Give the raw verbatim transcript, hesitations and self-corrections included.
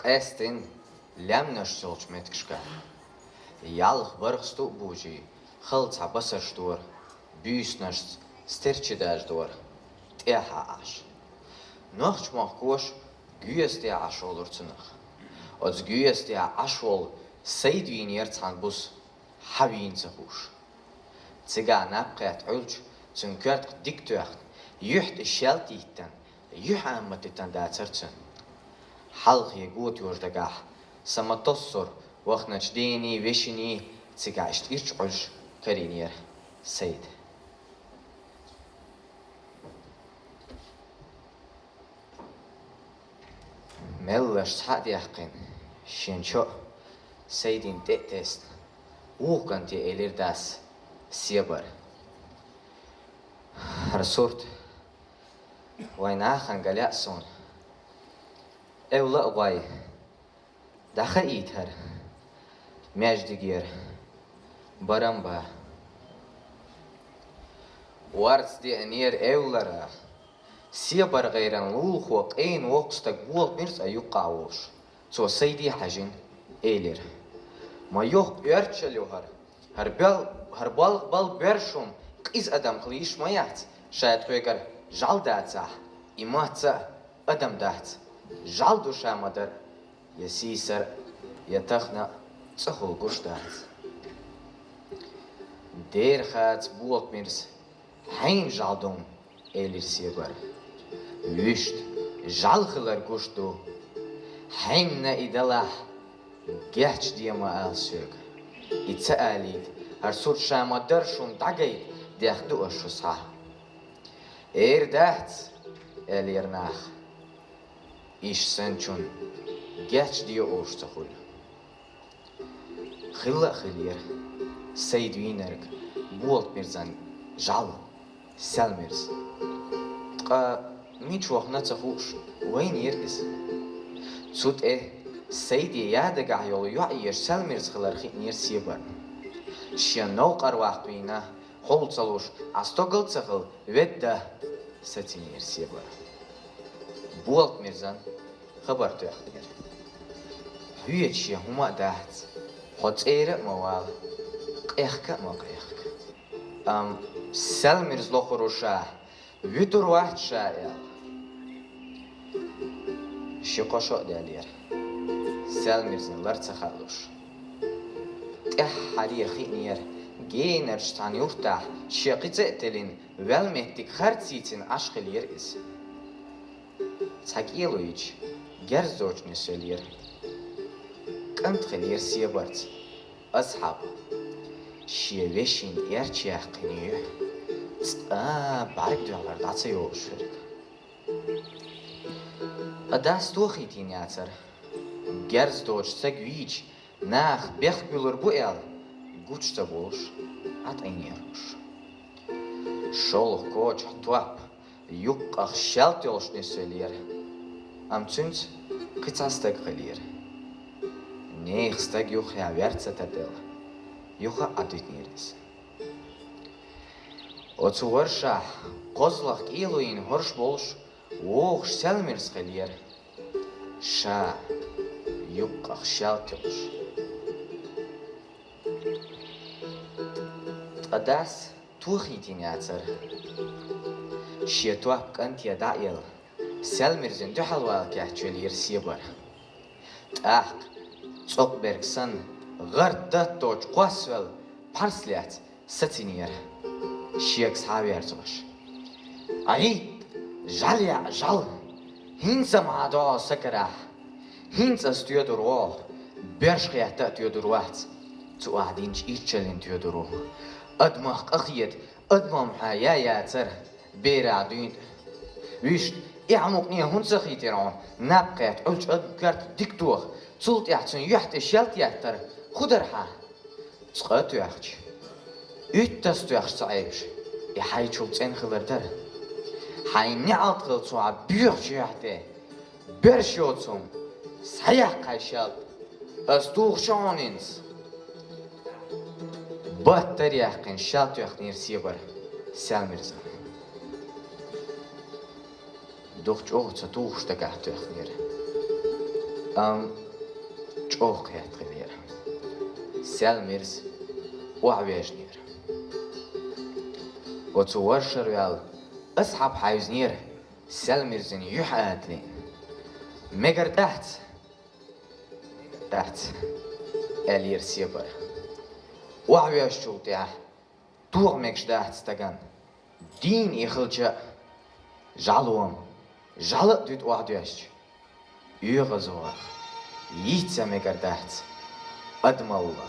Къаьстина лаьмнаш йолчу меттигашка ялх бархӀ сту а бужий, хала цхьа басарш дора, буьйсанашца стерчидаш дора, тӀехьа Ӏаш. Нохчмахкоша Гоьза тӀе Ӏаш олура цунах. Оцу Гоьза тӀе Ӏаш волу Сайд вийнера цхьана буса, хьан вийна ца хууш. Цигахь наб кхетта Ӏуьллучу, цуьнан коьртах дика тоьхна, юьхь тӀе шаьлта йиттина, юьхь амма титина дацара цуьнан. Хьалхе гӀота йожа дагахь, саматоссор вахначу дений, вешиний цигахь иштта ирча Ӏуьллуш карийнера Сайд. Меллаша схьа а даьккхина, шен чо а Сайдина тӀе а тесна, вукху кӀанте элира дас Себара: «ХӀара сурт вайн нахана ган лаьа суна. Эвла а гӀой, дӀахаийта хӀара маьждигера барам бан». Орца деанера эвлара, Себаран гӀайран лулахо къена воккху стаг Болатмирза а юккъахь волуш, цо Сайде хьаьжина, элира: «Ма йоккха оьрчалла ю хӀара, хӀара бел-, хӀара болх бала боьрша хӀума къиза адам хила йиш ма яц, ша тхоьгара жӀаьла дацахь, и мацца а адам дац, жӀаьла ду ша ма-дарра, я сийсара, я тахана а цӀахула гуш дац». «Дера хаца, Болатмирза, хьайна жӀаьла ду-м», — элира Себара. «Вуьшта жӀаьла хилар гуш ду. Хьайна и далахь, гечде ма ала соьга. И ца алийта, хӀара сурт ша ма-дарра шуна дӀагайта дехна ду ас шу схьа». «Эр дац, — элира наха, — иштта санначунна гечде олуш ца хуьлу». Хилла а хиллера Сайд вийнарг Болатмирзан жӀаьла, Саьлмирза. Ткъа мича вахана ца хууш, вайнера иза. Цу тӀе Сайде я дагахь йолу йоӀ езаш Саьлмирза хилар хиънера Себарна. Шен новкъарло ваккха вийна, хьул ца луш, Ӏа стогал ца хилла, ведда, — сацийнера Себара. Болатмирзана хабар тоьхнера: «Хьоьца шен хӀума а дац, хьо цӀера а ма вала, къехка а ма къехка. Амма Саьлмирза лохур ву ша, вуьтур вац ша», — аьлла. Ши-кхо шо а даьллера, Саьлмирзана лар ца хаалуш. ТӀаьххьара хиънера, генарчу цхьана юьртахь шен кхин цӀе а теллина, ваьлла меттиг харцийцина Ӏаш хиллера иза. Цхьа кӀело йича, герз доцуш нисвеллера. КӀант хиллера Себарца, Асхьаб. Шен вешина эрча яьккхина юьхь цкъа бӀаьрг дуьхьалара дӀа ца йолуш верг. Ткъа дас тохийтийна яцара, герз доцуш стаг вийча, наха бехк буьллур бу аьлла, гучу ца болуш, ӀатӀийнера уьш. ШолгӀа кочахь топ юккъах шаьлта йолуш нисвеллера, амма цуьнца кхин цхьа стаг хиллера. Нехан стаг юххехь верца ца тардела, юха а ӀатӀитинера иза. Оцу варшахь кхозлагӀа кӀело йина хӀорш болуш вогӀуш Саьлмирза хиллера, ша юккъах шаьлта йолуш. Ткъа дас тохийтийна яцара. Шен топ кӀанте дӀа а елла, Саьлмирзина дуьхьал вала кечвеллера Себара. ТӀаккха, цӀокъ берг санна, гӀарт датточу кхоссавелла, пхьарс лаьцна сацийнера, шега схьа а верзош: «Ӏийта, жӀаьла яӀ, жӀаьла! ХӀинца-м хьан догӀу са карахь! ХӀинца ас тоьдур вогӀу, боьрша хетта а тоьдур вац, цу ахь динчу ирчаллина тоьдур ву. Адамах къахета, адамо-м хьан яй яцара, берах дуьйна тӀе. Вуьшта, и хьан мукъане хӀунда ца хийтира хьуна, наб кхетта Ӏуьллучу адаман коьртах дика тоха, цул тӀаьхьа цуьнан юьхь тӀе шаьлта еттара хӀун дара хьан? Цкъа а тоьхча, уьттазза тоьхча ца Ӏебаш, и хьайчул цӀена хилар дара. Хьайн неӀалт хилла цу хьан боьхачу юьхь тӀе боьрша йоцу хӀума, схьаяккха хьайн шаьлта, ас тухуш хьуна хӀинца». Баттара яьккхина шаьлта тоьхнера Себара Саьлмирзана. Дукха чӀогӀа ца тухуш дагахь тоьхнера. Ам чӀоагӀа хетта хилира. Саьлмирза охьавежнера. Оцу варшара ваьлла Асхьаб хьаьвзнера Саьлмирзина юьхь а тӀе. «Мегар дац, дац», — аьллера Себара. Охьавоьжчул тӀаьхьа тоха мегаш дац стагана. Дийна и хилча а, жӀало-м, жӀала а дуьту охьадоьжча. ОьгӀазвахар йийца мегар дац адамалла.